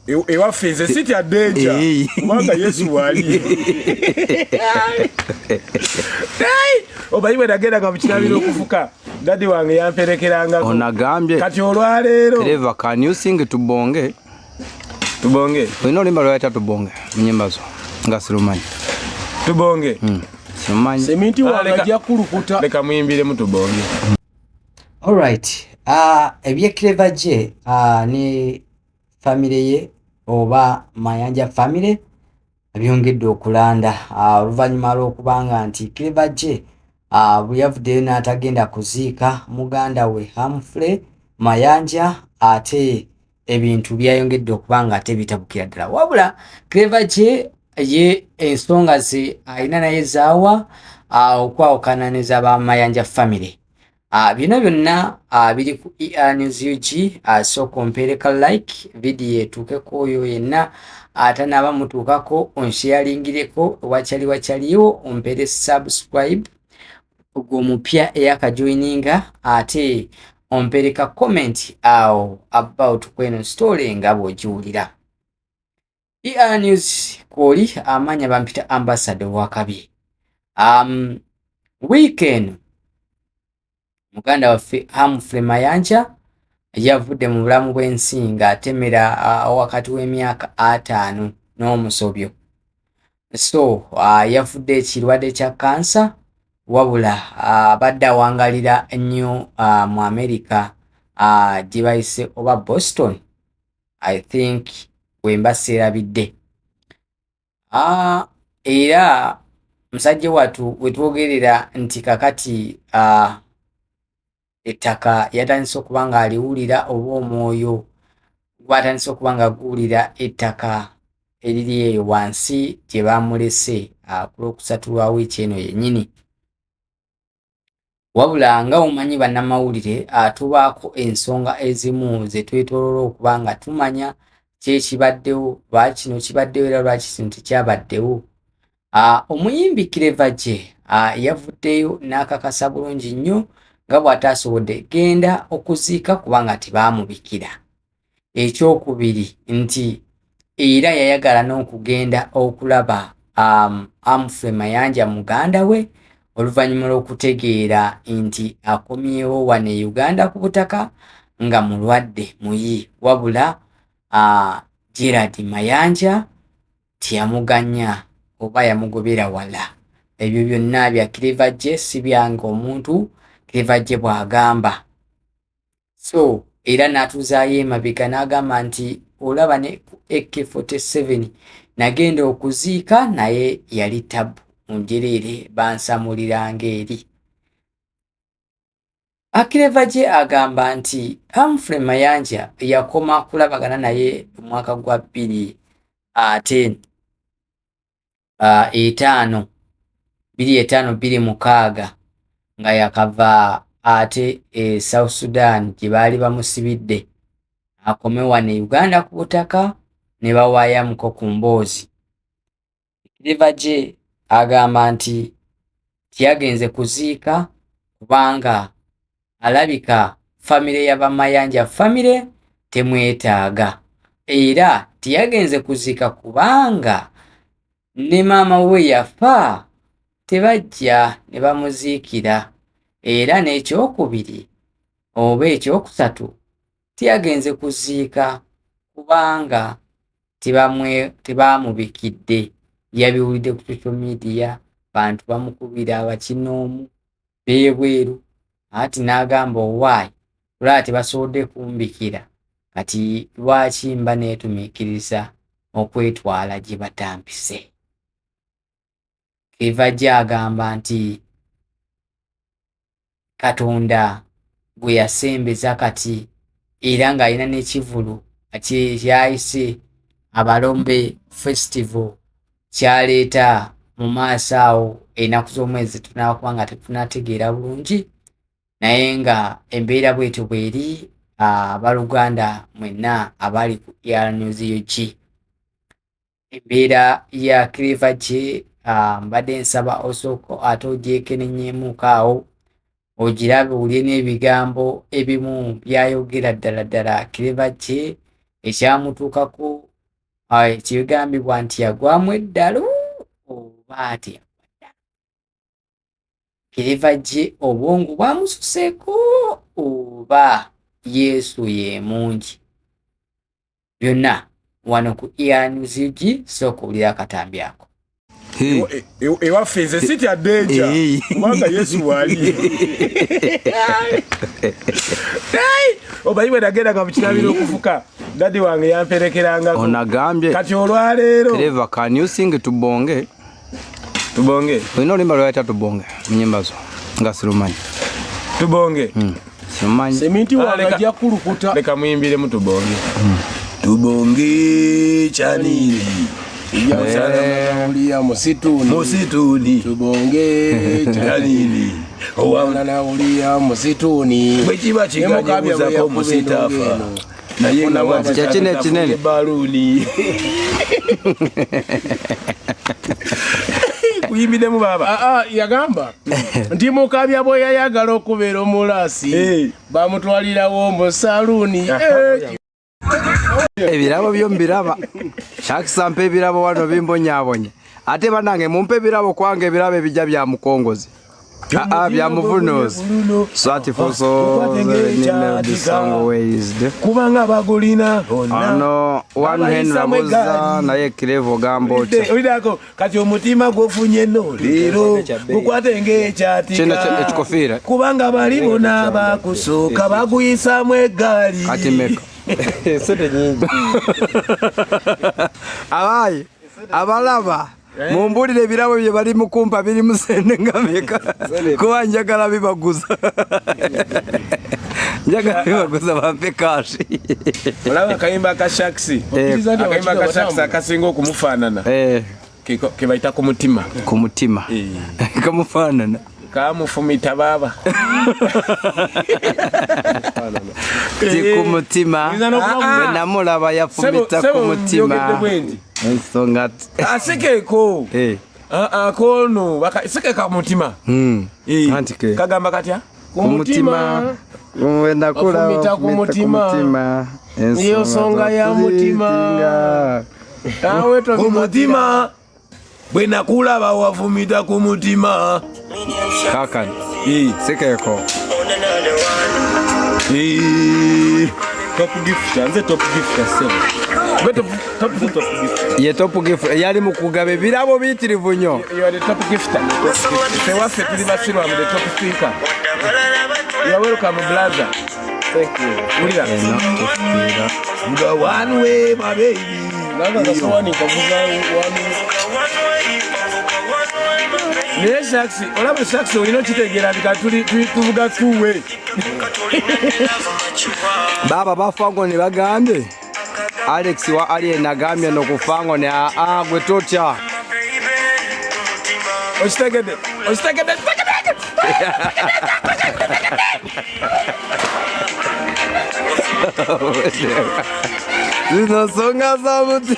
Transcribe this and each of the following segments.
Ewaffe nze sitya danger kubanga Yesu wali. Omanyi bwe nagendanga mu kirabiro okufuka, daddy wange yamperekerangako. Onagambye. Kati olwaleero. Clever, can you sing Tubonge? Tubonge. Olina oluyimba lwayita Tubonge mu nyimba zo nga sirumanyi. Tubonge. Sirumanyi. Seminti wange Leka- ajja kulukuta. Leka muyimbiremu Tubonge. Alright, ebye Clever J ne famire ye oba Mayanja family byongedde okulanda oluvannyuma lw'okubanga nti Clever J bwe yavuddeyo n'atagenda kuziika muganda we Humphrey Mayanja, ate ebintu byayongedde okuba nga ate bitabukira ddala. Wabula Clever J ye ensonga ze alina naye zaawa okwawukana ne z'aba Mayanja family. Bino byonna biri ku ER News UG. Sooka ompeereka like, video etuukeko oyo yenna atanaaba mutuukako, onsharingireko wakyali wakyaliwo, ompeere subscribe gwe omupya eyakajoininga, ate ompeereka comment awo about kweno story nga bw'ogiwulira. ER News kwoli, amanya bampita Ambassador Wakabi. Wiiki eno muganda waffe Humphrey Mayanja yavudde mu bulamu bw'ensi ng'atemera wakati w'emyaka 50 n'omusobyo. So yavudde ekirwadde kya kansa, wabula abadde awangalira nnyo mu America, gye bayise oba Boston, I think, bwe mba seerabidde. Era musajja wattu we twogerera nti kakati ettaka yatandise okuba ng'aliwulira, oba omwoyo gwatandise okuba nga guwulira ettaka eriri eyo wansi gye baamulese ku Lwokusatu lwa wiiki eno yennyini. Wabula nga omanyi bannamawulire, tubaako ensonga ezimu ze twetooloola okuba nga tumanya ki ekibaddewo, lwaki kino kibaddewo era lwaki kino tekyabaddewo. Omuyimbi Clever J yavuddeyo n'akakasa bulungi nnyo nga bw'ataasobodde genda okuziika kubanga tebaamubikira. Ekyokubiri nti era yayagala n'okugenda okulaba Humphrey Mayanja muganda we oluvannyuma lw'okutegeera nti akomyewo wano e Uganda ku butaka nga mulwadde muyi, wabula Gerald Mayanja teyamuganya oba yamugobera wala. Ebyo byonna bya Clever J, si byange omuntu, Clever J bw'agamba. So era n'atuzaayo emabega n'agamba nti olaba ne ku AK47 nagenda okuziika naye yali tabu njereere, bansamuliranga eri. Clever J agamba nti Humphrey Mayanja yakoma kulabagana naye mu mwaka gwa bbiri ate etaano, 2005, 2006, nga yakava ate e South Sudan gye baali bamusibidde akome wano e Uganda ku butaka ne bawaayamuko ku mboozi. Clever J agamba nti teyagenze kuziika kubanga alabika famire y'Abamayanja famire temwetaaga, era teyagenze kuziika kubanga ne maama we yafa tebajja ne bamuziikira, era n'ekyokubiri oba ekyokusatu teyagenze kuziika kubanga tebaamubikidde. Yabiwulidde ku social media, bantu bamukubira abakinoomu b'ebweru, ati n'agamba, "Owaayi, olaba tebasobodde kumbikira, kati lwaki mba neetumiikiriza okwetwala gye batampise?" Clever J agamba nti Katonda gwe yasembeza kati era ng'alina n'ekivulu kyayise Abalombe Festival kyaleeta mu maaso awo ennaku z'omwezi tunakuba nga tetunategeera bulungi, naye nga embeera bwetyo bweri. Abaluganda mwenna abali ku ER News UG, embeera ya Clever J mbadde nsaba osooka ate ogyekenenyeemuko awo ogirabe, owulire n'ebigambo ebimu byayogera. Ddala ddala Clever J ekyamutuukako. Kigambibwa nti yagwamu eddalu oba teyagwa ddalu. Clever J obwongo bwamususeeko oba Yesu ye mungi. Byonna wano ku ERNZG, sooka owulire akatambi ako. Ewaffe nze sitya danger kubanga Yesu waali. Omanyi bwe nagendanga mu kinabiro okufuka, daddy wange yamperekerangako. Onagambye Kati olwaleero Clever, can you sing Tubonge? Tubonge. Olina oluyimba lwayita Tubonge mu nyimba zo nga sirumanyi. Tubonge. Sirumanyi. Seminti wange Leka. ajja kulukuta. Leka muyimbiremu Tubonge. Tubonge chanini Ujja musituni. Musituni. Tubonge chanini owanawulia musituni. Bwe kiba kiganyibuzako musitafa. Naye nga Kye kino ekinene. Baluuni. Kuyimbiremu baba. Yagamba nti Mukabya bwe yayagala okubeera omulasi bamutwalirawo mu saluuni. Ebirabo byo mbiraba. Shakisa mpa ebirabo wano bimbonyaabonya. Ate bannange mumpe ebirabo kubanga ebirabo ebijja bya mukongozi. Bya muvunuzi. Swati for so Kubanga bagulina bonna. Ano one hand Abayisamu rabuza eggaali. naye Clever ogamba otya? Olidako kati omutima gwofunye no leero gukwate ng'ekyatika. Kino ekikofiira. Kubanga bali bonna bakusooka baguyisamu eggaali. Kati meka. Sente nyingi. Abayi abalaba mumbulire ebirabo bye bali mukumpa biri musende nga meka kuba njagala bibaguza. Njagala bibaguza bampe kashi. Olaba akayimba ka Shakes. Akayimba ka Shakes akasinga okumufaanana. Ke bayita ku mutima. Ku mutima. Kamufaanana. Kamufumita baaba. Ti ku mutima. Bwe namulaba yafumita ku mutima. Ensonga Asekeeko. Akono sekeka ku mutima. Anti ke. Kagamba katya? Ku mutima. Bwe nakulaba Afumita ku mutima. Niyo nsonga ya mutima. Ku mutima. Bwe nakulaba wafumita ku mutima. Kakani. Sekeeko. Top gift, nze top gift sebo. Top gift. Ye top gift yali mu kugaba ebirabo biyitirivu nnyo. You are the top gifter. Ffe waffe tuli basiru, I'm the top speaker. You are welcome, brother. Thank you. Wulira. Nga one way, my baby. Nanga kasowani kavuga wani. Naye Shakes, olaba Shakes olina okitegeera nti kati tuvuga tuwe. Baba bafango ne bagambye Alex wa Alien agambye no kufango ne aa gwe totya. Okitegedde, okitegedde, okitegedde. Zino nsonga za mutima.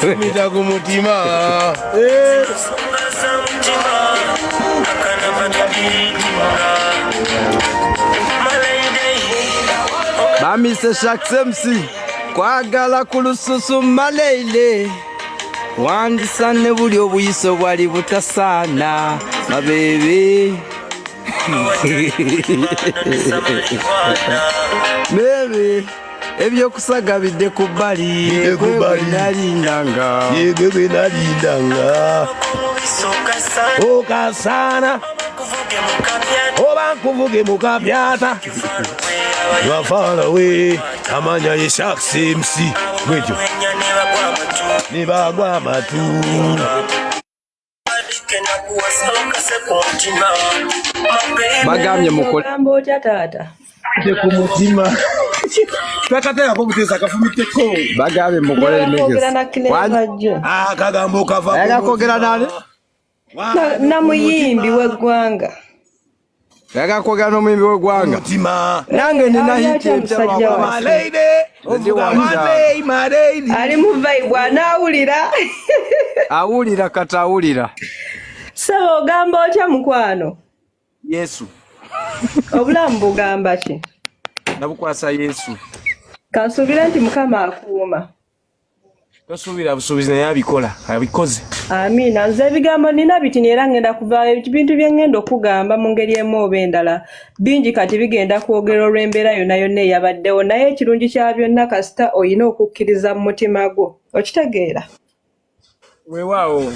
Fumita ku mutima. Bamise Shakes MC kwagala ku lususu maleile wandisa ne buli obuyiso bwali butasaana mabebe. Bebe ebyokusaga bidde ku bbali. Bidde ku bbali. Gwe nalindanga. Yegwe gwe nalindanga. Okasana. Oba nkuvuge mu kapyata. Wafalawe amanya ye Shakes MC bwetyo ne bagwa amatu. Bagambye mukole. Ogamba otya taata? Ku mutima. Takateekako buteesa kafumitteko. Bagambye mukole Njagala kwogera na Clever J. Akagambo kava ku Ayagala kwogera nani? Namuyimbi w'eggwanga. Ayagala kwogera n'omuyimbi w'eggwanga. Mutima. Nange nina Ali hit atya empya musajja lwakuba. waffe? Malady, ovuga malady, malady. Ali mu vibe anaawulira. Awulira kati awulira. Ssebo ogamba otya mukwano? Yesu. Obulamu bugamba ki? Nabukwasa Yesu. Kansuubire nti Mukama akuuma. Tosuubira busuubizi naye abikola, abikoze. Amiina. Nze ebigambo nina bitini era ngenda kuvaayo ebintu bye ngenda okugamba mu ngeri emu oba endala bingi kati bigenda kwogera olw'embeera yonna yonna eyabaddewo, naye ekirungi kya byonna kasita olina okukkiriza mu mutima gwo, okitegeera? Weewaawo.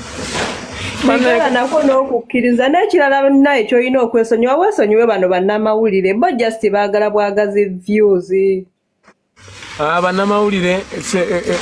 Sigala nako n'okukkiriza. N'ekirala naye ky'olina okwesonyiwa, weesonyiwe bano bannamawulire, bo just baagala bwagazi views. Ah, bannamawulire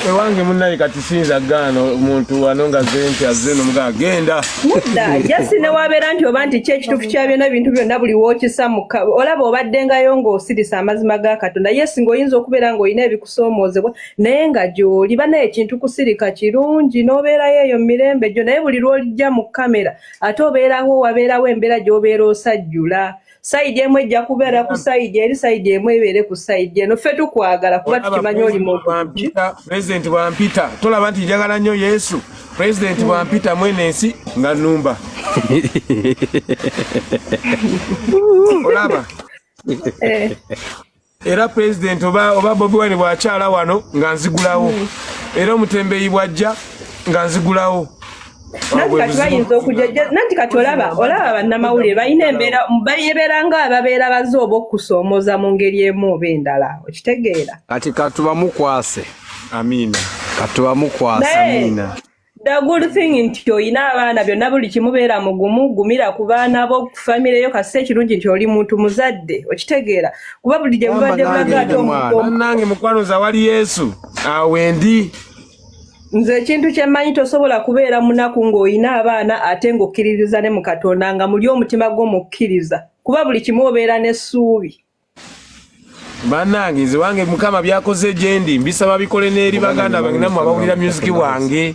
ewange munnaye kati siyinza gaana omuntu wano nga ze nti azze nomugaa genda. Nedda, just ne wabeera nti oba nti ki ekituufu kya byonna, ebintu byonna buli wookisa olaba obaddengayo ng'osirisa amazima ga Katonda. Yes, ng'oyinza okubeera ng'olina ebikusoomoozebwa, naye nga gy'oli banaye ekintu kusirika kirungi n'obeerayo eyo mu mirembe gyo, naye buli lw'olijja mu kamera ate obeerawo wabeerawo embeera gy'obeera osajjula. Side emu ejja kubeera ku side eri, side emu ebeere ku side eno. Ffe tukwagala kuba tukimanyi oli muntu. Pulezidenti bwampita, tolaba nti njagala nnyo Yesu? Pulezidenti bwampita mwene ensi nga nnumba, olaba? Era pulezidenti oba Bobi Wine bwakyala wano nga nzigulawo, era omutembeyi bwajja nga nzigulawo. Nanti kati bayinza okujja, nanti kati olaba bannamawulire balina embeera, babeera nga ababeera bazze oba okusoomooza mu ngeri emu oba endala, okitegeera? Kati katubamukwase. Amiina. Katubamukwase. Naye Amiina. the good thing nti olina abaana, byonna buli kimu beera mugumu, gumira ku baana bo, ku famire yo. Kasita ekirungi nti oli muntu muzadde, okitegeera? Kuba buli gye Gamba bubadde nange bulaga ate ndi mwana. omuntu Bannange mukwano zawali Yesu awo wendi. Nze ekintu kye mmanyi, tosobola kubeera munaku ng'olina abaana ate ng'okkiririza ne mu Katonda, nga muli omutima gwo mukkiriza, kuba buli kimu obeera n'essuubi. Bannange nze wange Mukama byakoze gyendi mbisaba bikole n'eri baganda bange nammwe abawulira music wange.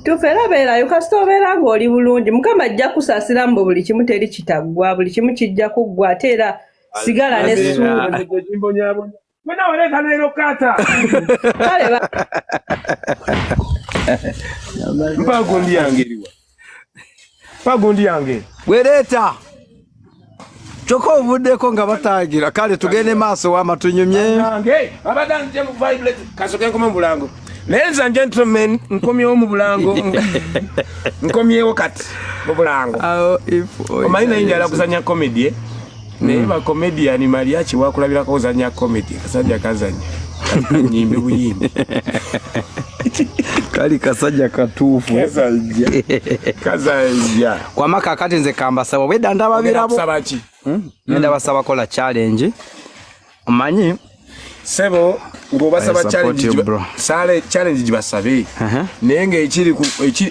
Tufe era beerayo, kasita obeera ng'oli bulungi, Mukama ajja kusaasira mbu buli kimu teri kitaggwa, buli kimu kijja kuggwa, ate era sigala n'essuubi. Mwena waleeta leero kata. Kale Mpa gundi yange eriwa? Mpa gundi yange. Wereeta kyokka ovuddeko nga batangira. Kale tugende maaso, wama tunyumye. Nange abadde nje mu vibrate kasoke nkome mu bulango. Ladies and gentlemen, nkomyewo mu bulango, nkomyewo kati mu bulango. Awo if Omanyi naye njala kuzanya comedy, eh? Naye ba comedian Mariachi wakulabirako kuzanya comedy, kasajja kazanya nyimbe buyimbi. Kali kasajja katuufu. Kazanya kazanya. Wama kakati nze kambasaba obwedda ndaba birabo. Kusaba ki? Ngenda basaba kola challenge, omanyi. Sebo ng'obasaba I support challenge you, bro. Sale challenge gibasabe, naye ng'ekiri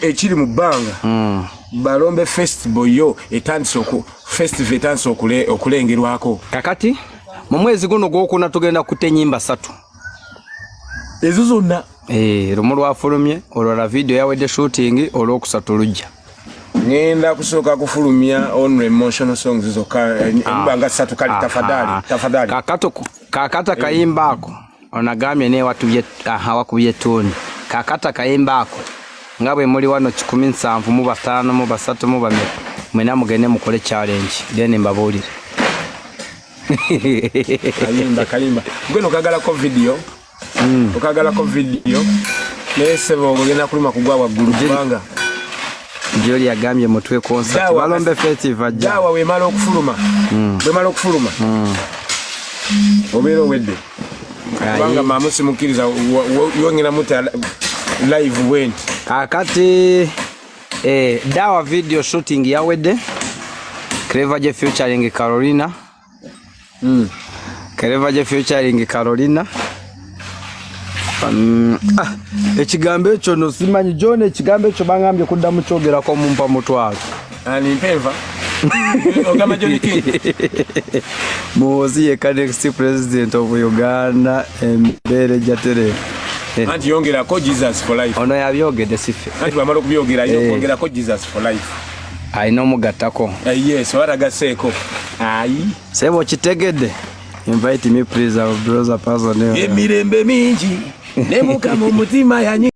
ekiri mu bbanga, balombe festival yo etandise oku festival etandise okulengerwako. Kakati mu mwezi guno gwokuna tugenda kuta enyimba 3. Ezo zonna? Eh, lumu lwafulumye, olwala video yawedde shooting, olwokusatu lujja. Ngenda kusooka kufulumya only emotional songs zokka, enyimba nga 3. Kale tafadhali, tafadhali. Kakata kayimba ako onagambye naye watubye, aha, wakubye tuni. Kakata kayimba ako nga bwe muli wano 175 mu 3 mu bameka, mwena mugende mukole challenge, then mbabuulire. Kayimba, kayimba gwe nokagalako video, okagalako video, naye sebo ogenda kuluma kugwa waggulu kubanga Joli yagambye mutwe concert. Balombe festival ajja. Dawa wemala okufuluma, bwemala okufuluma obeera owedde, kubanga maamu simukkiriza yongera muta live bwenti. Kakati dawa video shooting yawedde. Clever J featuring Carolina. Clever J featuring Carolina. Ekigambo ekyo no simanyi John, ekigambo ekyo bangambye kuddamu kyogerako mumpa mutwalo. Ani mpemva ogamba John King? Muhoozi yekka next president of Uganda, embeera ejja tereera. Anti yongerako Jesus for life. Ono yabyogedde sife. Anti bwamala okubyogera alina okwongerako Jesus for life. Alina omugattako. Yes, oba tagaseeko ayi. Sebo okitegedde. Invite me please, our brother person. Emirembe mingi ne Mukama omutima yanyi.